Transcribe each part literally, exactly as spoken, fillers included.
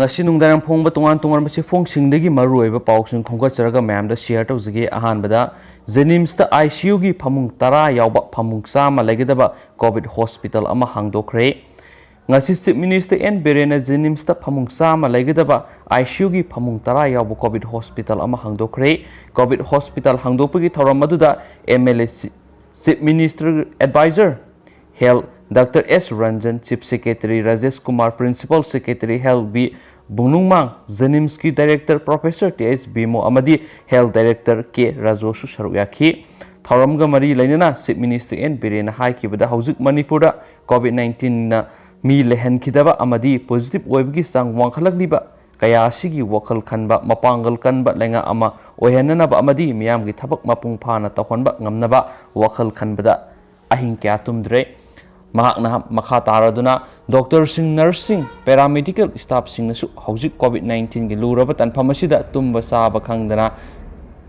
ꯉꯁꯤ ꯅꯨꯡꯗꯥꯡ ꯐꯣꯡꯕ ꯇꯣꯉꯥꯟ ꯇꯣꯉꯥꯟꯕ ꯆꯦꯐꯣꯡꯁꯤꯡꯗꯒꯤ ꯃꯔꯨꯑꯣꯏꯕ ꯄꯥꯎꯁꯤꯡ ꯈꯣꯝꯒꯠꯆꯔꯒ ꯃꯌꯥꯝꯗ ꯁꯤꯌꯔ ꯇꯧꯖꯒꯦ꯫ ꯑꯍꯥꯟꯕꯗ, ꯖꯦꯅꯤꯝꯁꯇ ꯑꯥꯏ ꯁꯤ ꯌꯨꯒꯤ ꯐꯃꯨꯡ ꯇꯔꯥ ꯌꯥꯎꯕ ꯐꯃꯨꯡ ꯆꯥꯝꯃ ꯂꯩꯒꯗꯕ ꯀꯣꯚꯤꯗ ꯍꯣꯁꯄꯤꯇꯥꯜ ꯑꯃ ꯍꯥꯡꯗꯣꯛꯈ꯭ꯔꯦ꯫ ꯉꯁꯤ ꯆꯤꯐ ꯃꯤꯅꯤꯁꯇꯔ ꯑꯦꯟ ꯕꯤꯔꯦꯟꯅ ꯖꯦꯅꯤꯝꯁꯇ ꯐꯃꯨꯡ ꯆꯥꯝꯃ ꯂꯩꯒꯗꯕ ꯑꯥꯏ ꯁꯤ ꯌꯨꯒꯤ ꯐꯃꯨꯡ ꯇꯔꯥ ꯌꯥꯎꯕ ꯀꯣꯚꯤꯗ ꯍꯣꯁꯄꯤꯇꯥꯜ ꯑꯃ ꯍꯥꯡꯗꯣꯛꯈ꯭ꯔꯦ꯫ ꯀꯣꯚꯤꯗ ꯍꯣꯁꯄꯤꯇꯥꯜ ꯍꯥꯡꯗꯣꯛꯄꯒꯤ ꯊꯧꯔꯝ ꯑꯗꯨꯗ M L A, chief minister adviser health doctor S Ranjan, chief secretary Rajesh Kumar, principal secretary health V ꯕꯨꯡꯅꯨꯡꯃꯥꯡ, ꯖꯦꯅꯤꯝꯁꯀꯤ director professor T H Bimo ꯑꯃꯗꯤ ꯍꯦꯜꯊ ꯗꯥꯏꯔꯦꯛꯇꯔ ꯀꯦ ꯔꯥꯖꯨꯁꯨ ꯁꯔꯨꯛ ꯌꯥꯈꯤ꯫ ꯊꯧꯔꯝꯒ ꯃꯔꯤ ꯂꯩꯅꯅ ꯆꯤꯐ ꯃꯤꯅꯤꯁꯇꯔ ꯑꯦꯟ ꯕꯤꯔꯦꯟꯅ ꯍꯥꯏꯈꯤꯕꯗ, ꯍꯧꯖꯤꯛ ꯃꯅꯤꯄꯨꯔꯗ ꯀꯣꯚꯤꯗ ꯅꯥꯏꯟꯇꯤꯟꯅ ꯃꯤ ꯂꯩꯍꯟꯈꯤꯗꯕ ꯑꯃꯗꯤ ꯄꯣꯖꯤꯇꯤꯚ ꯑꯣꯏꯕꯒꯤ ꯆꯥꯡ ꯋꯥꯡꯈꯠꯂꯛꯂꯤꯕ ꯀꯌꯥ ꯑꯁꯤꯒꯤ ꯋꯥꯈꯜ ꯈꯟꯕ, ꯃꯄꯥꯡꯒꯜ ꯀꯟꯕ ꯂꯩꯉꯥꯛ ꯑꯃ ꯑꯣꯏꯍꯟꯅꯅꯕ ꯑꯃꯗꯤ ꯃꯤꯌꯥꯝꯒꯤ ꯊꯕꯛ ꯃꯄꯨꯡ ꯐꯥꯅ ꯇꯧꯍꯟꯕ ꯉꯝꯅꯕ ꯋꯥꯈꯜ ꯈꯟꯕꯗ ꯑꯍꯤꯡ ꯀꯌꯥ ꯇꯨꯝꯗ꯭ꯔꯦ꯫ ꯃꯍꯥꯛꯅ ꯃꯈꯥ ꯇꯥꯔꯗꯨꯅ, ꯗꯣꯛꯇꯔꯁꯤꯡ, ꯅꯔꯁꯁꯤꯡ, ꯄꯦꯔꯥꯃꯦꯗꯤꯀꯦꯜ ꯁ꯭ꯇꯥꯐꯁꯤꯡꯅꯁꯨ ꯍꯧꯖꯤꯛ ꯀꯣꯚꯤꯗ ꯅꯥꯏꯟꯇꯤꯟꯒꯤ ꯂꯨꯔꯕ ꯇꯥꯟꯐꯝ ꯑꯁꯤꯗ ꯇꯨꯝꯕ ꯆꯥꯕ ꯈꯪꯗꯅ,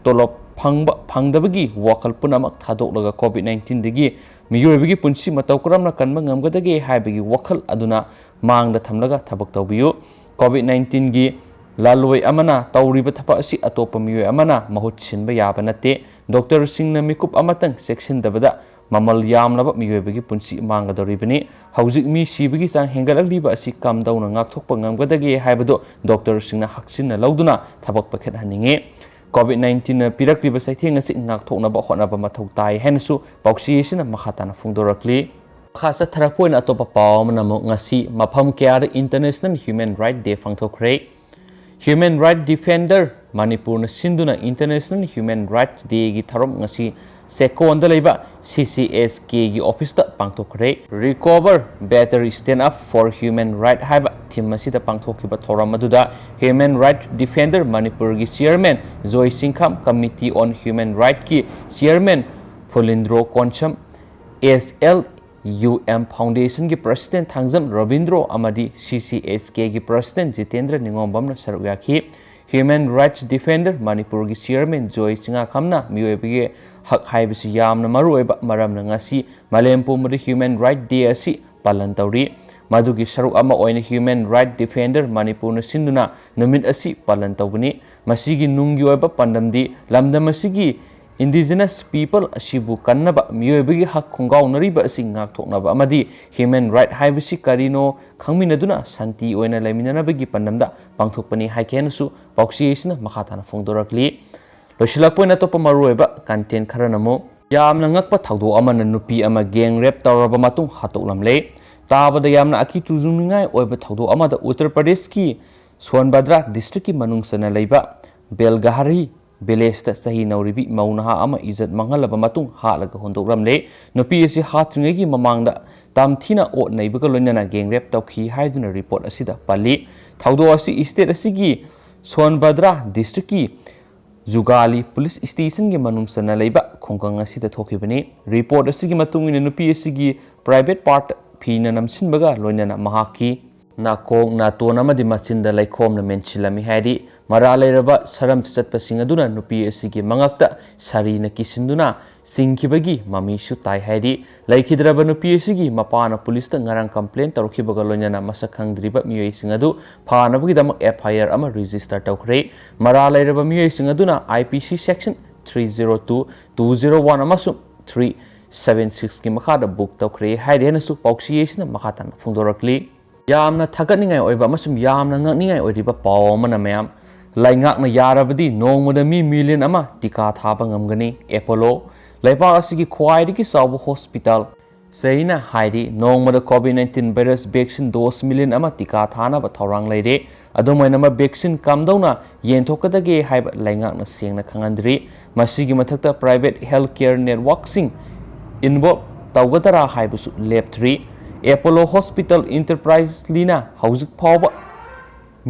ꯇꯣꯂꯣꯞ ꯐꯪꯕ ꯐꯪꯗꯕꯒꯤ ꯋꯥꯈꯜ ꯄꯨꯝꯅꯃꯛ ꯊꯥꯗꯣꯛꯂꯒ ꯀꯣꯚꯤꯗ ꯅꯥꯏꯟꯇꯤꯟꯗꯒꯤ ꯃꯤꯑꯣꯏꯕꯒꯤ ꯄꯨꯟꯁꯤ ꯃꯇꯧ ꯀꯔꯝꯅ ꯀꯟꯕ ꯉꯝꯒꯗꯒꯦ ꯍꯥꯏꯕꯒꯤ ꯋꯥꯈꯜ ꯑꯗꯨꯅ ꯃꯥꯡꯗ ꯊꯝꯂꯒ ꯊꯕꯛ ꯇꯧꯕꯤꯌꯨ꯫ ꯀꯣꯚꯤꯗ ꯅꯥꯏꯟꯇꯤꯟꯒꯤ ꯂꯥꯜꯂꯣꯏ ꯑꯃꯅ ꯇꯧꯔꯤꯕ ꯊꯕꯛ ꯑꯁꯤ ꯑꯇꯣꯞꯄ ꯃꯤꯑꯣꯏ ꯑꯃꯅ ꯃꯍꯨꯠ ꯁꯤꯟꯕ ꯌꯥꯕ ꯅꯠꯇꯦ꯫ ꯗꯣꯛꯇꯔꯁꯤꯡꯅ ꯃꯤꯀꯨꯞ ꯑꯃꯇꯪ ꯆꯦꯛꯁꯤꯟꯗꯕꯗ ꯃꯃꯜ ꯌꯥꯝꯂꯕ ꯃꯤꯑꯣꯏꯕꯒꯤ ꯄꯨꯟꯁꯤ ꯃꯥꯡꯒꯗꯧꯔꯤꯕꯅꯤ꯫ ꯍꯧꯖꯤꯛ ꯃꯤ ꯁꯤꯕꯒꯤ ꯆꯥꯡ ꯍꯦꯟꯒꯠꯂꯛꯂꯤꯕ ꯑꯁꯤ ꯀꯝꯗꯧꯅ ꯉꯥꯛꯊꯣꯛꯄ ꯉꯝꯒꯗꯒꯦ ꯍꯥꯏꯕꯗꯨ ꯗꯣꯛꯇꯔꯁꯤꯡꯅ ꯍꯛꯆꯤꯟꯅ ꯂꯧꯗꯨꯅ ꯊꯕꯛ ꯄꯥꯏꯈꯠꯍꯟꯅꯤꯡꯏ꯫ ꯀꯣꯚꯤꯗ ꯅꯥꯏꯟꯇꯤꯟꯅ ꯄꯤꯔꯛꯂꯤꯕ ꯆꯩꯊꯦꯡ ꯑꯁꯤ ꯉꯥꯛꯊꯣꯛꯅꯕ ꯍꯣꯠꯅꯕ ꯃꯊꯧ ꯇꯥꯏ ꯍꯥꯏꯅꯁꯨ ꯄꯥꯎꯆꯦ ꯑꯁꯤꯅ ꯃꯈꯥ ꯇꯥꯅ ꯐꯣꯡꯗꯣꯔꯛꯂꯤ꯫ ꯃꯈꯥ ꯆꯠꯊꯔꯛꯄ ꯑꯣꯏꯅ ꯑꯇꯣꯞꯄ ꯄꯥꯎ ꯑꯃꯅ ꯑꯃꯨꯛ, ꯉꯁꯤ ꯃꯐꯝ ꯀꯌꯥꯗ ꯏꯟꯇꯔꯅꯦꯁꯅꯦꯜ ꯍ꯭ꯌꯨꯃꯦꯟ ꯔꯥꯏꯠ ꯗꯦ ꯄꯥꯡꯊꯣꯛꯈ꯭ꯔꯦ꯫ ꯍ꯭ꯌꯨꯃꯦꯟ ꯔꯥꯏꯠ ꯗꯤꯐꯦꯟꯗꯔ ꯃꯅꯤꯄꯨꯔꯅ ꯁꯤꯟꯗꯨꯅ ꯏꯟꯇꯔꯅꯦꯁꯅꯦꯜ ꯍ꯭ꯌꯨꯃꯦꯟ ꯔꯥꯏꯠꯁ ꯗꯦꯒꯤ ꯊꯧꯔꯝ ꯉꯁꯤ ꯆꯦꯛꯀꯣꯟꯗ ꯂꯩꯕ ꯁꯤ ꯁꯤ ꯑꯦꯁ ꯀꯦꯒꯤ ꯑꯣꯐꯤꯁꯇ ꯄꯥꯡꯊꯣꯛꯈ꯭ꯔꯦ꯫ Recover Better, Stand Up for Human Right ꯍꯥꯏꯕ ꯊꯤꯝ ꯑꯁꯤꯗ ꯄꯥꯡꯊꯣꯛꯈꯤꯕ ꯊꯧꯔꯝ ꯑꯗꯨꯗ ꯍ꯭ꯌꯨꯃꯦꯟ ꯔꯥꯏꯠ ꯗꯤꯐꯦꯟꯗꯔ ꯃꯅꯤꯄꯨꯔꯒꯤ chairman Joy Singkham, committee on human ꯔꯥꯏꯠꯀꯤ chairman Phulindro Konsam, S L U M ꯐꯥꯎꯟꯗꯦꯁꯟꯒꯤ ꯄ꯭ꯔꯁꯤꯗꯦꯟ ꯊꯥꯡꯖꯝ ꯔꯕꯤꯟꯗ꯭ꯔꯣ ꯑꯃꯗꯤ ꯁꯤ ꯁꯤ ꯑꯦꯁ ꯀꯦꯒꯤ ꯄ꯭ꯔꯁꯤꯗꯦꯟ ꯖꯤꯇꯦꯟꯗ꯭ꯔ ꯅꯤꯉꯣꯝꯕꯝꯅ ꯁꯔꯨꯛ ꯌꯥꯈꯤ꯫ ꯍ꯭ꯌꯨꯃꯦꯟ ꯔꯥꯏꯠꯁ ꯗꯤꯐꯦꯟꯗꯔ ꯃꯅꯤꯄꯨꯔꯒꯤ ꯆꯤꯌꯔꯃꯦꯟ ꯖꯣꯏ ꯆꯤꯉꯥꯈꯝꯅ ꯃꯤꯑꯣꯏꯕꯒꯤ ꯍꯛ ꯍꯥꯏꯕꯁꯤ ꯌꯥꯝꯅ ꯃꯔꯨꯑꯣꯏꯕ ꯃꯔꯝꯅ ꯉꯁꯤ ꯃꯥꯂꯦꯝ ꯄꯨꯝꯕꯗ ꯍ꯭ꯌꯨꯃꯦꯟ ꯔꯥꯏꯠ ꯗꯦ ꯑꯁꯤ ꯄꯥꯂꯟ ꯇꯧꯔꯤ꯫ ꯃꯗꯨꯒꯤ ꯁꯔꯨꯛ ꯑꯃ ꯑꯣꯏꯅ Human Right Defender ꯃꯅꯤꯄꯨꯔꯅ ꯁꯤꯟꯗꯨꯅ ꯅꯨꯃꯤꯠ ꯑꯁꯤ ꯄꯥꯂꯟ ꯇꯧꯒꯅꯤ꯫ ꯃꯁꯤꯒꯤ ꯅꯨꯡꯒꯤ ꯑꯣꯏꯕ ꯄꯥꯟꯗꯝꯗꯤ ꯂꯝꯗꯝ ꯑꯁꯤꯒꯤ indigenous people ꯑꯁꯤꯕꯨ ꯀꯟꯅꯕ, ꯃꯤꯑꯣꯏꯕꯒꯤ ꯍꯛ ꯈꯣꯡꯒꯥꯎꯅꯔꯤꯕ ꯑꯁꯤ ꯉꯥꯛꯊꯣꯛꯅꯕ ꯑꯃꯗꯤ human right ꯍꯥꯏꯕꯁꯤ ꯀꯔꯤꯅꯣ ꯈꯪꯃꯤꯟꯅꯗꯨꯅ ꯁꯥꯟꯇꯤ ꯑꯣꯏꯅ ꯂꯩꯃꯤꯟꯅꯅꯕꯒꯤ ꯄꯥꯟꯗꯝꯗ ꯄꯥꯡꯊꯣꯛꯄꯅꯤ ꯍꯥꯏꯈꯤ ꯍꯥꯏꯅꯁꯨ ꯄꯥꯎꯆꯦ ꯑꯁꯤꯅ ꯃꯈꯥ ꯇꯥꯅ ꯐꯣꯡꯗꯣꯔꯛꯂꯤ꯫ ꯂꯣꯏꯁꯤꯜꯂꯛꯄ ꯑꯣꯏꯅ ꯑꯇꯣꯞꯄ ꯃꯔꯨꯑꯣꯏꯕ content ꯈꯔꯅ ꯑꯃꯨꯛ, ꯌꯥꯝꯅ ꯉꯛꯄ ꯊꯧꯗꯣꯛ ꯑꯃꯅ ꯅꯨꯄꯤ ꯑꯃ gang rape ꯇꯧꯔꯕ ꯃꯇꯨꯡ ꯍꯥꯠꯇꯣꯛꯂꯝꯂꯦ꯫ ꯇꯥꯕꯗ ꯌꯥꯝꯅ ꯑꯀꯤ ꯇꯨꯖꯨꯡꯅꯤꯡꯉꯥꯏ ꯑꯣꯏꯕ ꯊꯧꯗꯣꯛ ꯑꯃꯗ ꯎꯠꯇꯔ ꯄ꯭ꯔꯗꯦꯁꯀꯤ ꯁꯣꯟꯕꯗ꯭ꯔꯥ district ꯀꯤ ꯃꯅꯨꯡ ꯆꯟꯅ ꯂꯩꯕ ꯕꯦꯜꯒꯍꯔꯤ village ꯇ ꯆꯍꯤ ꯅꯧꯔꯤꯕꯤ ꯃꯧ ꯅꯍꯥ ꯑꯃ ꯏꯖꯠ ꯃꯥꯡꯍꯜꯂꯕ ꯃꯇꯨꯡ ꯍꯥꯠꯂꯒ ꯍꯨꯟꯗꯣꯛꯂꯝꯂꯦ꯫ ꯅꯨꯄꯤ ꯑꯁꯤ ꯍꯥꯠꯇ꯭ꯔꯤꯉꯩꯒꯤ ꯃꯃꯥꯡꯗ ꯇꯝꯊꯤꯅ ꯑꯣꯠ ꯅꯩꯕꯒ ꯂꯣꯏꯅꯅ gang rape ꯇꯧꯈꯤ ꯍꯥꯏꯗꯨꯅ report ꯑꯁꯤꯗ ꯄꯜꯂꯤ꯫ ꯊꯧꯗꯣꯛ ꯑꯁꯤ state ꯑꯁꯤꯒꯤ ꯁꯣꯟꯕꯗ꯭ꯔꯥ district ꯀꯤ ꯖꯨꯒꯥꯂꯤ police station ꯒꯤ ꯃꯅꯨꯡ ꯆꯟꯅ ꯂꯩꯕ ꯈꯨꯡꯒꯪ ꯑꯁꯤꯗ ꯊꯣꯛꯈꯤꯕꯅꯤ꯫ Report ꯑꯁꯤꯒꯤ ꯃꯇꯨꯡ ꯏꯟꯅ ꯅꯨꯄꯤ ꯑꯁꯤꯒꯤ private part ꯐꯤꯅ ꯅꯝꯁꯤꯟꯕꯒ ꯂꯣꯏꯅꯅ ꯃꯍꯥꯛꯀꯤ ꯅꯥꯀꯣꯡ, ꯅꯥꯇꯣꯟ ꯑꯃꯗꯤ ꯃꯆꯤꯟꯗ ꯂꯩꯈꯣꯝꯅ ꯃꯦꯟꯁꯤꯜꯂꯝꯃꯤ ꯍꯥꯏꯔꯤ꯫ ꯃꯔꯥꯜ ꯂꯩꯔꯕ ꯁꯔꯝ ꯆꯠꯄꯁꯤꯡ ꯑꯗꯨꯅ ꯅꯨꯄꯤ ꯑꯁꯤꯒꯤ ꯃꯉꯛꯇ ꯁꯥꯔꯤꯅ ꯀꯤꯁꯤꯟꯗꯨꯅ ꯆꯤꯡꯈꯤꯕꯒꯤ ꯃꯃꯤꯁꯨ ꯇꯥꯏ ꯍꯥꯏꯔꯤ꯫ ꯂꯩꯈꯤꯗ꯭ꯔꯕ ꯅꯨꯄꯤ ꯑꯁꯤꯒꯤ ꯃꯄꯥꯅ police ꯇ ꯉꯔꯥꯡ complain ꯇꯧꯔꯛꯈꯤꯕꯒ ꯂꯣꯏꯅꯅ ꯃꯁꯛ ꯈꯪꯗ꯭ꯔꯤꯕ ꯃꯤꯑꯣꯏꯁꯤꯡ ꯑꯗꯨ ꯐꯥꯅꯕꯒꯤꯗꯃꯛ F I R ꯑꯃ register ꯇꯧꯈ꯭ꯔꯦ꯫ ꯃꯔꯥꯜ ꯂꯩꯔꯕ ꯃꯤꯑꯣꯏꯁꯤꯡ ꯑꯗꯨꯅ I P C section three zero two, two zero one ꯑꯃꯁꯨꯡ three seven six ꯀꯤ ꯃꯈꯥꯗ book ꯇꯧꯈ꯭ꯔꯦ ꯍꯥꯏꯔꯤ ꯍꯥꯏꯅꯁꯨ ꯄꯥꯎꯆꯦ ꯑꯁꯤꯅ ꯃꯈꯥ ꯇꯥꯅ ꯐꯣꯡꯗꯣꯔꯛꯂꯤ꯫ ꯌꯥꯝꯅ ꯊꯥꯒꯠꯅꯤꯡꯉꯥꯏ ꯑꯣꯏꯕ ꯑꯃꯁꯨꯡ ꯌꯥꯝꯅ ꯉꯛꯅꯤꯡꯉꯥꯏ ꯑꯣꯏꯔꯤꯕ ꯄꯥꯎ ꯑꯃꯅ ꯃꯌꯥꯝ, ꯂꯩꯉꯥꯛꯅ ꯌꯥꯔꯕꯗꯤ ꯅꯣꯡꯃꯗ ꯃꯤ million ꯑꯃ ꯇꯤꯀꯥ ꯊꯥꯕ ꯉꯝꯒꯅꯤ꯫ ꯑꯦꯄꯣꯂꯣ, ꯂꯩꯕꯥꯛ ꯑꯁꯤꯒꯤ ꯈ꯭ꯋꯥꯏꯗꯒꯤ ꯆꯥꯎꯕ hospital ꯆꯩꯅ ꯍꯥꯏꯔꯤ, ꯅꯣꯡꯃꯗ COVID nineteen virus vaccine dose million ꯑꯃ ꯇꯤꯀꯥ ꯊꯥꯅꯕ ꯊꯧꯔꯥꯡ ꯂꯩꯔꯦ꯫ ꯑꯗꯨꯝ ꯑꯣꯏꯅꯃꯛ vaccine ꯀꯝꯗꯧꯅ ꯌꯦꯟꯊꯣꯛꯀꯗꯒꯦ ꯍꯥꯏꯕ ꯂꯩꯉꯥꯛꯅ ꯁꯦꯡꯅ ꯈꯪꯍꯟꯗ꯭ꯔꯤ꯫ ꯃꯁꯤꯒꯤ ꯃꯊꯛꯇ private health care network ꯁꯤꯡ involve ꯇꯧꯒꯗꯔꯥ ꯍꯥꯏꯕꯁꯨ ꯂꯦꯞꯇ꯭ꯔꯤ꯫ ꯑꯦꯄꯣꯂꯣ hospital enterprise ꯂꯤꯅ ꯍꯧꯖꯤꯛ ꯐꯥꯎꯕ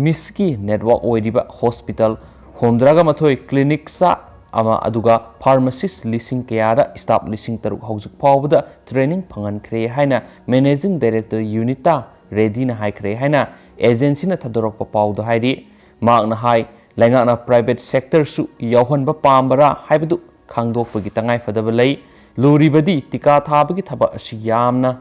MIMS ꯀꯤ network ꯑꯣꯏꯔꯤꯕ hospital ꯍꯨꯝꯗ꯭ꯔꯥꯒ ꯃꯥꯊꯣꯏ, clinic ꯆꯥ ꯑꯃ, ꯑꯗꯨꯒ pharmacist ꯂꯤꯁꯤꯡ ꯀꯌꯥꯗ staff ꯂꯤꯁꯤꯡ ꯇꯔꯨꯛ ꯍꯧꯖꯤꯛ ꯐꯥꯎꯕꯗ training ꯐꯪꯍꯟꯈ꯭ꯔꯦ ꯍꯥꯏꯅ managing director ꯌꯨꯅꯤꯇꯥ ꯔꯦꯗꯤꯅ ꯍꯥꯏꯈ꯭ꯔꯦ ꯍꯥꯏꯅ agency ꯅ ꯊꯥꯗꯣꯔꯛꯄ ꯄꯥꯎꯗ ꯍꯥꯏꯔꯤ꯫ ꯃꯍꯥꯛꯅ ꯍꯥꯏ, ꯂꯩꯉꯥꯛꯅ private sector ꯁꯨ ꯌꯥꯎꯍꯟꯕ ꯄꯥꯝꯕꯔꯥ ꯍꯥꯏꯕꯗꯨ ꯈꯪꯗꯣꯛꯄꯒꯤ ꯇꯉꯥꯏꯐꯗꯕ ꯂꯩ꯫ ꯂꯨꯔꯤꯕꯗꯤ ꯇꯤꯀꯥ ꯊꯥꯕꯒꯤ ꯊꯕꯛ ꯑꯁꯤ ꯌꯥꯝꯅ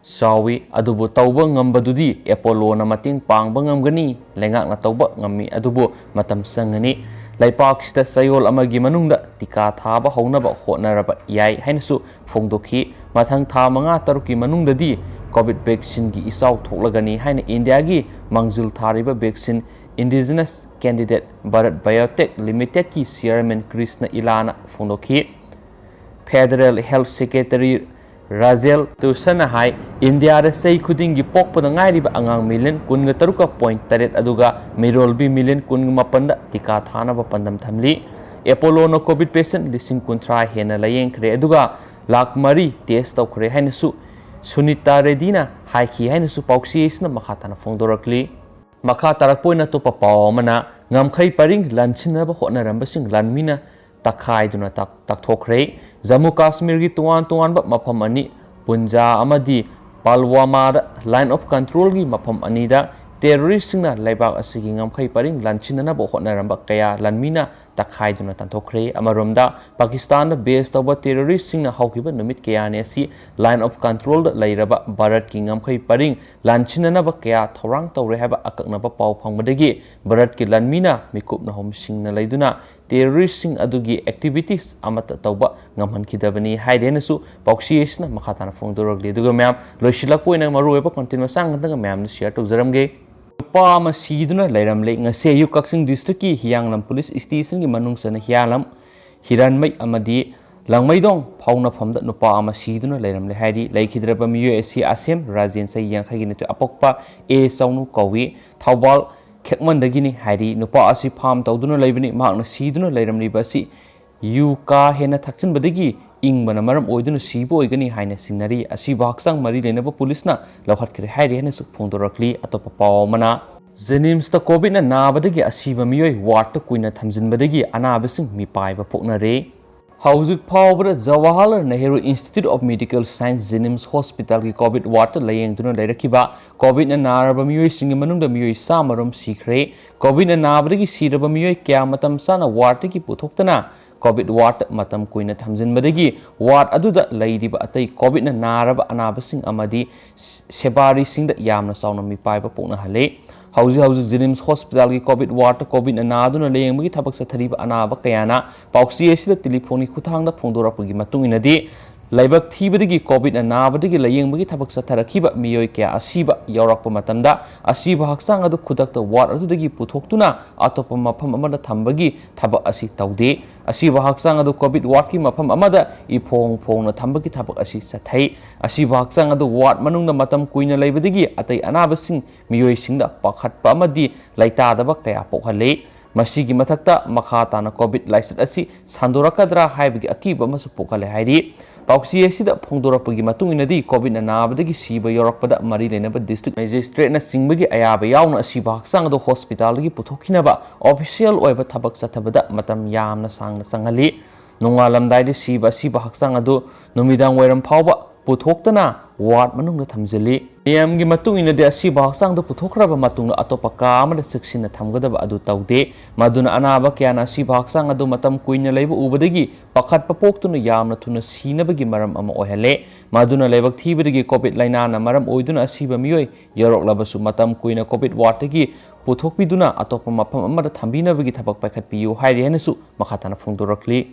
ꯆꯥꯎꯏ, ꯑꯗꯨꯕꯨ ꯇꯧꯕ ꯉꯝꯕꯗꯨꯗꯤ ꯑꯦꯄꯣꯂꯣꯅ ꯃꯇꯦꯡ ꯄꯥꯡꯕ ꯉꯝꯒꯅꯤ, ꯂꯩꯉꯥꯛꯅ ꯇꯧꯕ ꯉꯝꯃꯤ, ꯑꯗꯨꯕꯨ ꯃꯇꯝ ꯆꯪꯒꯅꯤ꯫ ꯂꯩꯄꯥꯛꯁꯤꯗ ꯆꯌꯣꯜ ꯑꯃꯒꯤ ꯃꯅꯨꯡꯗ ꯇꯤꯀꯥ ꯊꯥꯕ ꯍꯧꯅꯕ ꯍꯣꯠꯅꯔꯕ ꯌꯥꯏ ꯍꯥꯏꯅꯁꯨ ꯐꯣꯡꯗꯣꯛꯈꯤ꯫ ꯃꯊꯪ ꯊꯥ ꯃꯉꯥ ꯇꯔꯨꯛꯀꯤ ꯃꯅꯨꯡꯗꯗꯤ ꯀꯣꯚꯤꯗ ꯚꯦꯛꯁꯤꯟꯒꯤ ꯏꯆꯥꯎ ꯊꯣꯛꯂꯒꯅꯤ ꯍꯥꯏꯅ ꯏꯟꯗꯤꯌꯥꯒꯤ ꯃꯥꯡꯖꯤꯜ ꯊꯥꯔꯤꯕ vaccine indigenous candidate Bharat Biotech ꯂꯤꯃꯤꯇꯦꯗꯀꯤ ꯆꯤꯌꯔꯃꯦꯟ ꯀ꯭ꯔꯤꯁꯅ ꯏꯂꯥꯅ ꯐꯣꯡꯗꯣꯛꯈꯤ꯫ ꯐꯦꯗꯔꯦꯜ ꯍꯦꯜꯊ ꯁꯦꯀ꯭ꯔꯦꯇꯔꯤ ꯔꯥꯖꯦꯜ ꯇꯨꯁꯟꯅ ꯍꯥꯏ, ꯏꯟꯗꯤꯌꯥꯗ ꯆꯍꯤ ꯈꯨꯗꯤꯡꯒꯤ ꯄꯣꯛꯄꯗ ꯉꯥꯏꯔꯤꯕ ꯑꯉꯥꯡ ꯃꯤꯂꯤꯌꯟ ꯀꯨꯟꯒ ꯇꯔꯨꯛꯀ ꯄꯣꯏꯟ ꯇꯔꯦꯠ ꯑꯗꯨꯒ ꯃꯤꯔꯣꯜꯕꯤ ꯃꯤꯂꯤꯌꯟ ꯀꯨꯟꯒ ꯃꯥꯄꯟꯗ ꯇꯤꯀꯥ ꯊꯥꯅꯕ ꯄꯥꯟꯗꯝ ꯊꯝꯂꯤ꯫ ꯑꯦꯄꯣꯂꯣꯅ ꯀꯣꯚꯤꯗ ꯄꯦꯁꯦꯟꯠ ꯂꯤꯁꯤꯡ ꯀꯨꯟꯊ꯭ꯔꯥ ꯍꯦꯟꯅ ꯂꯥꯌꯦꯡꯈ꯭ꯔꯦ, ꯑꯗꯨꯒ ꯂꯥꯈ ꯃꯔꯤ ꯇꯦꯁ ꯇꯧꯈ꯭ꯔꯦ ꯍꯥꯏꯅꯁꯨ ꯁꯨꯅꯤꯇꯥ ꯔꯦꯗꯤꯅ ꯍꯥꯏꯈꯤ ꯍꯥꯏꯅꯁꯨ ꯄꯥꯎꯆꯦ ꯑꯁꯤꯅ ꯃꯈꯥ ꯇꯥꯅ ꯐꯣꯡꯗꯣꯔꯛꯂꯤ꯫ ꯃꯈꯥ ꯇꯥꯔꯛꯄ ꯑꯣꯏꯅ ꯑꯇꯣꯞꯄ ꯄꯥꯎ ꯑꯃꯅ, ꯉꯝꯈꯩ ꯄꯔꯤꯡ ꯂꯥꯟꯁꯤꯟꯅꯕ ꯍꯣꯠꯅꯔꯝꯕꯁꯤꯡ ꯂꯥꯟꯃꯤꯅ ꯇꯛꯈꯥꯏꯗꯨꯅ ꯇꯥꯛ-, ꯇꯥꯛꯊꯣꯛꯈ꯭ꯔꯦ꯫ ꯖꯝꯃꯨ ꯀꯥꯁꯃꯤꯔꯒꯤ ꯇꯣꯉꯥꯟ ꯇꯣꯉꯥꯟꯕ ꯃꯐꯝ ꯑꯅꯤ, ꯄꯨꯟꯖꯥ ꯑꯃꯗꯤ ꯄꯥꯜꯋꯥꯃꯥꯗ ꯂꯥꯏꯟ ꯑꯣꯐ ꯀꯟꯇ꯭ꯔꯣꯜꯒꯤ ꯃꯐꯝ ꯑꯅꯤꯗ ꯇꯦꯔꯣꯔꯤꯁꯁꯤꯡꯅ ꯂꯩꯕꯥꯛ ꯑꯁꯤꯒꯤ ꯉꯝꯈꯩ ꯄꯔꯤꯡ ꯂꯥꯟꯁꯤꯟꯅꯅꯕ ꯍꯣꯠꯅꯔꯝꯕ ꯀꯌꯥ ꯂꯥꯟꯃꯤꯅ ꯇꯛꯈꯥꯏꯗꯨꯅ ꯇꯥꯟꯊꯣꯛꯈ꯭ꯔꯦ꯫ ꯑꯃꯔꯣꯝꯗ, ꯄꯥꯀꯤꯁꯇꯥꯟꯗ ꯕꯦꯁ ꯇꯧꯕ ꯇꯦꯔꯣꯔꯤꯁꯁꯤꯡꯅ ꯍꯧꯈꯤꯕ ꯅꯨꯃꯤꯠ ꯀꯌꯥꯅꯤ ꯑꯁꯤ ꯂꯥꯏꯟ ꯑꯣꯐ ꯀꯟꯇ꯭ꯔꯣꯜꯗ ꯂꯩꯔꯕ ꯚꯥꯔꯠꯀꯤ ꯉꯝꯈꯩ ꯄꯔꯤꯡ ꯂꯥꯟꯁꯤꯟꯅꯅꯕ ꯀꯌꯥ ꯊꯧꯔꯥꯡ ꯇꯧꯔꯦ ꯍꯥꯏꯕ ꯑꯀꯛꯅꯕ ꯄꯥꯎ ꯐꯪꯕꯗꯒꯤ ꯚꯥꯔꯠꯀꯤ ꯂꯥꯟꯃꯤꯅ ꯃꯤꯀꯨꯞ ꯅꯥꯍꯨꯝꯁꯤꯡꯅ ꯂꯩꯗꯨꯅ ꯇꯦꯔꯣꯔꯤꯁꯁꯤꯡ ꯑꯗꯨꯒꯤ ꯑꯦꯛꯇꯤꯚꯤꯇꯤꯁ ꯑꯃꯠꯇ ꯇꯧꯕ ꯉꯝꯍꯟꯈꯤꯗꯕꯅꯤ ꯍꯥꯏꯔꯤ ꯍꯥꯏꯅꯁꯨ ꯄꯥꯎꯆꯦ ꯑꯁꯤꯅ ꯃꯈꯥ ꯇꯥꯅ ꯐꯣꯡꯗꯣꯔꯛꯂꯤ꯫ ꯑꯗꯨꯒ ꯃꯌꯥꯝ, ꯂꯣꯏꯁꯤꯜꯂꯛꯄ ꯑꯣꯏꯅ ꯃꯔꯨꯑꯣꯏꯕ ꯀꯟꯇꯦꯟ ꯃꯆꯥ ꯉꯥꯛꯇꯪꯒ ꯃꯌꯥꯝꯗ ꯁꯤꯌꯔ ꯇꯧꯖꯔꯝꯒꯦ꯫ ꯅꯨꯄꯥ ꯑꯃ ꯁꯤꯗꯨꯅ ꯂꯩꯔꯝꯂꯦ꯫ ꯉꯁꯤ ꯑꯌꯨꯛ ꯀꯛꯆꯤꯡ ꯗꯤꯁꯇ꯭ꯔꯤꯛꯀꯤ ꯍꯤꯌꯥꯡꯂꯝ ꯄꯨꯂꯤꯁ ꯁ꯭ꯇꯦꯁꯟꯒꯤ ꯃꯅꯨꯡ ꯆꯟꯅ ꯍꯤꯌꯥꯡꯂꯝ ꯍꯤꯔꯥꯟꯃꯩ ꯑꯃꯗꯤ ꯂꯥꯡꯃꯩꯗꯣꯡ ꯐꯥꯎꯅꯐꯝꯗ ꯅꯨꯄꯥ ꯑꯃ ꯁꯤꯗꯨꯅ ꯂꯩꯔꯝꯂꯦ ꯍꯥꯏꯔꯤ꯫ ꯂꯩꯈꯤꯗ꯭ꯔꯕ ꯃꯤꯑꯣꯏ ꯑꯁꯤ ꯑꯁꯦꯝ ꯔꯥꯖꯦꯟ, ꯆꯍꯤ ꯌꯥꯡꯈꯩꯒꯤ ꯅꯤꯊꯣꯏ, ꯑꯄꯣꯛꯄ ꯑꯦ ꯆꯥꯎꯅꯨ ꯀꯧꯏ꯫ ꯊꯧꯕꯥꯜ ꯈꯦꯛꯃꯟꯗꯒꯤꯅꯤ ꯍꯥꯏꯔꯤ꯫ ꯅꯨꯄꯥ ꯑꯁꯤ ꯐꯥꯝ ꯇꯧꯗꯨꯅ ꯂꯩꯕꯅꯤ꯫ ꯃꯍꯥꯛꯅ ꯁꯤꯗꯨꯅ ꯂꯩꯔꯝꯂꯤꯕ ꯑꯁꯤ ꯌꯨ ꯀꯥ ꯍꯦꯟꯅ ꯊꯛꯆꯤꯟꯕꯗꯒꯤ ꯏꯪꯕꯅ ꯃꯔꯝ ꯑꯣꯏꯗꯨꯅ ꯁꯤꯕ ꯑꯣꯏꯒꯅꯤ ꯍꯥꯏꯅ ꯆꯤꯡꯅꯔꯤ꯫ ꯑꯁꯤꯕ ꯍꯛꯆꯥꯡ ꯃꯔꯤ ꯂꯩꯅꯕ ꯄꯨꯂꯤꯁꯅ ꯂꯧꯈꯠꯈ꯭ꯔꯦ ꯍꯥꯏꯔꯤ ꯍꯥꯏꯅꯁꯨ ꯐꯣꯡꯗꯣꯔꯛꯂꯤ꯫ ꯑꯇꯣꯞꯄ ꯄꯥꯎ ꯑꯃꯅ, ꯖꯦꯅꯤꯝꯁꯇ ꯀꯣꯚꯤꯗꯅ ꯅꯥꯕꯗꯒꯤ ꯑꯁꯤꯕ ꯃꯤꯑꯣꯏ ꯋꯥꯔꯗꯇ ꯀꯨꯏꯅ ꯊꯝꯖꯤꯟꯕꯗꯒꯤ ꯑꯅꯥꯕꯁꯤꯡ ꯃꯤꯄꯥꯏꯕ ꯄꯣꯛꯅꯔꯦ꯫ ꯍꯧꯖꯤꯛ ꯐꯥꯎꯕꯗ Jawaharlal Nehru institute of medical science JNIMS ꯍꯣꯁꯄꯤꯇꯥꯜꯒꯤ ꯀꯣꯚꯤꯗ ꯋꯥꯔꯗꯇ ꯂꯥꯌꯦꯡꯗꯨꯅ ꯂꯩꯔꯛꯈꯤꯕ ꯀꯣꯚꯤꯗꯅ ꯅꯥꯔꯕ ꯃꯤꯑꯣꯏꯁꯤꯡꯒꯤ ꯃꯅꯨꯡꯗ ꯃꯤꯑꯣꯏ ꯆꯥꯝꯃ ꯔꯣꯝ ꯁꯤꯈ꯭ꯔꯦ꯫ ꯀꯣꯚꯤꯗꯅ ꯅꯥꯕꯗꯒꯤ ꯁꯤꯔꯕ ꯃꯤꯑꯣꯏ ꯀꯌꯥ ꯃꯇꯝ ꯆꯥꯅ ꯋꯥꯔꯗꯇꯒꯤ ꯄꯨꯊꯣꯛꯇꯅ COVID ward ꯃꯇꯝ ꯀꯨꯏꯅ ꯊꯝꯖꯤꯟꯕꯗꯒꯤ ward ꯑꯗꯨꯗ ꯂꯩꯔꯤꯕ ꯑꯇꯩ COVIDꯅ ꯅꯥꯔꯕ ꯑꯅꯥꯕꯁꯤꯡ ꯑꯃꯗꯤ ꯁꯦꯕꯥꯔꯤꯁꯤꯡꯗ ꯌꯥꯝꯅ ꯆꯥꯎꯅ ꯃꯤꯄꯥꯏꯕ ꯄꯣꯛꯅꯍꯜꯂꯤ꯫ ꯍꯧꯖꯤꯛ ꯍꯧꯖꯤꯛ JNIMS hospitalꯒꯤ COVID wardꯇ COVIDꯅ ꯅꯥꯗꯨꯅ ꯂꯥꯌꯦꯡꯕꯒꯤ ꯊꯕꯛ ꯆꯠꯊꯔꯤꯕ ꯑꯅꯥꯕ ꯀꯌꯥꯅ ꯄꯥꯎꯆꯦ ꯑꯁꯤꯗ telephone ꯒꯤ ꯈꯨꯠꯊꯥꯡꯗ ꯐꯣꯡꯗꯣꯔꯛꯄꯒꯤ ꯃꯇꯨꯡ ꯏꯟꯅꯗꯤ, ꯂꯥꯏꯕꯛ ꯊꯤꯕꯗꯒꯤ COVIDꯅ ꯅꯥꯕꯗꯒꯤ ꯂꯥꯌꯦꯡꯕꯒꯤ ꯊꯕꯛ ꯆꯠꯊꯔꯛꯈꯤꯕ ꯃꯤꯑꯣꯏ ꯀꯌꯥ ꯑꯁꯤꯕ ꯌꯥꯎꯔꯛꯄ ꯃꯇꯝꯗ, ꯑꯁꯤꯕ ꯍꯛꯆꯥꯡ ꯑꯗꯨ ꯈꯨꯗꯛꯇ ward ꯑꯗꯨꯗꯒꯤ ꯄꯨꯊꯣꯛꯇꯨꯅ ꯑꯇꯣꯞꯄ ꯃꯐꯝ ꯑꯃꯗ ꯊꯝꯕꯒꯤ ꯊꯕꯛ ꯑꯁꯤ ꯇꯧꯗꯦ꯫ ꯑꯁꯤꯕ ꯍꯛꯆꯥꯡ ꯑꯗꯨ COVID wardꯀꯤ ꯃꯐꯝ ꯑꯃꯗ ꯏꯐꯣꯡ ꯐꯣꯡꯅ ꯊꯝꯕꯒꯤ ꯊꯕꯛ ꯑꯁꯤ ꯆꯠꯊꯩ꯫ ꯑꯁꯤꯕ ꯍꯛꯆꯥꯡ ꯑꯗꯨ ward ꯃꯅꯨꯡꯗ ꯃꯇꯝ ꯀꯨꯏꯅ ꯂꯩꯕꯗꯒꯤ ꯑꯇꯩ ꯑꯅꯥꯕꯁꯤꯡ ꯃꯤꯑꯣꯏꯁꯤꯡꯗ ꯄꯥꯈꯠꯄ ꯑꯃꯗꯤ ꯂꯩꯇꯥꯗꯕ ꯀꯌꯥ ꯄꯣꯛꯍꯜꯂꯤ꯫ ꯃꯁꯤꯒꯤ ꯃꯊꯛꯇ ꯃꯈꯥ ꯇꯥꯅ COVID ꯂꯥꯏꯆꯠ ꯑꯁꯤ ꯁꯟꯗꯣꯔꯛꯀꯗ꯭ꯔꯥ ꯍꯥꯏꯕꯒꯤ ꯑꯀꯤꯕ ꯑꯃꯁꯨ ꯄꯣꯛꯍꯜꯂꯦ ꯍꯥꯏꯔꯤ꯫ ꯄꯥꯎꯆꯦ ꯑꯁꯤꯗ ꯐꯣꯡꯗꯣꯔꯛꯄꯒꯤ ꯃꯇꯨꯡ ꯏꯟꯅꯗꯤ, COVIDꯅ ꯅꯥꯕꯗꯒꯤ ꯁꯤꯕ ꯌꯥꯎꯔꯛꯄꯗ ꯃꯔꯤ ꯂꯩꯅꯕ district magistrateꯅ ꯆꯤꯡꯕꯒꯤ ꯑꯌꯥꯕ ꯌꯥꯎꯅ ꯑꯁꯤꯕ ꯍꯛꯆꯥꯡ ꯑꯗꯨ hospitalꯗꯒꯤ ꯄꯨꯊꯣꯛꯈꯤꯅꯕ official ꯑꯣꯏꯕ ꯊꯕꯛ ꯆꯠꯊꯕꯗ ꯃꯇꯝ ꯌꯥꯝꯅ ꯁꯥꯡꯅ ꯆꯪꯍꯜꯂꯤ꯫ ꯅꯣꯡꯉꯥꯜꯂꯝꯗꯥꯏꯗ ꯁꯤꯕ ꯑꯁꯤꯕ ꯍꯛꯆꯥꯡ ꯑꯗꯨ ꯅꯨꯃꯤꯗꯥꯡ ꯋꯥꯏꯔꯝ ꯐꯥꯎꯕ ꯄꯨꯊꯣꯛꯇꯅ ward ꯃꯅꯨꯡꯗ ꯊꯝꯖꯤꯜꯂꯤ꯫ ꯅꯤꯌꯝꯒꯤ ꯃꯇꯨꯡ ꯏꯟꯅꯗꯤ, ꯑꯁꯤꯕ ꯍꯛꯆꯥꯡꯗꯨ ꯄꯨꯊꯣꯛꯈ꯭ꯔꯕ ꯃꯇꯨꯡꯗ ꯑꯇꯣꯞꯄ ꯀꯥ ꯑꯃꯗ ꯆꯦꯛꯁꯤꯟꯅ ꯊꯝꯒꯗꯕ ꯑꯗꯨ ꯇꯧꯗꯦ꯫ ꯃꯗꯨꯅ ꯑꯅꯥꯕ ꯀꯌꯥꯅ ꯑꯁꯤꯕ ꯍꯛꯆꯥꯡ ꯑꯗꯨ ꯃꯇꯝ ꯀꯨꯏꯅ ꯂꯩꯕ ꯎꯕꯗꯒꯤ ꯄꯥꯈꯠꯄ ꯄꯣꯛꯇꯨꯅ ꯌꯥꯝꯅ ꯊꯨꯅ ꯁꯤꯅꯕꯒꯤ ꯃꯔꯝ ꯑꯃ ꯑꯣꯏꯍꯜꯂꯦ꯫ ꯃꯗꯨꯅ ꯂꯥꯏꯕꯛ ꯊꯤꯕꯗꯒꯤ COVID ꯂꯥꯏꯅꯥꯅ ꯃꯔꯝ ꯑꯣꯏꯗꯨꯅ ꯑꯁꯤꯕ ꯃꯤꯑꯣꯏ ꯌꯥꯎꯔꯛꯂꯕꯁꯨ, ꯃꯇꯝ ꯀꯨꯏꯅ COVID wardꯇꯒꯤ ꯄꯨꯊꯣꯛꯄꯤꯗꯨꯅ ꯑꯇꯣꯞꯄ ꯃꯐꯝ ꯑꯃꯗ ꯊꯝꯕꯤꯅꯕꯒꯤ ꯊꯕꯛ ꯄꯥꯏꯈꯠꯄꯤꯌꯨ ꯍꯥꯏꯔꯤ ꯍꯥꯏꯅꯁꯨ ꯃꯈꯥ ꯇꯥꯅ ꯐꯣꯡꯗꯣꯔꯛꯂꯤ꯫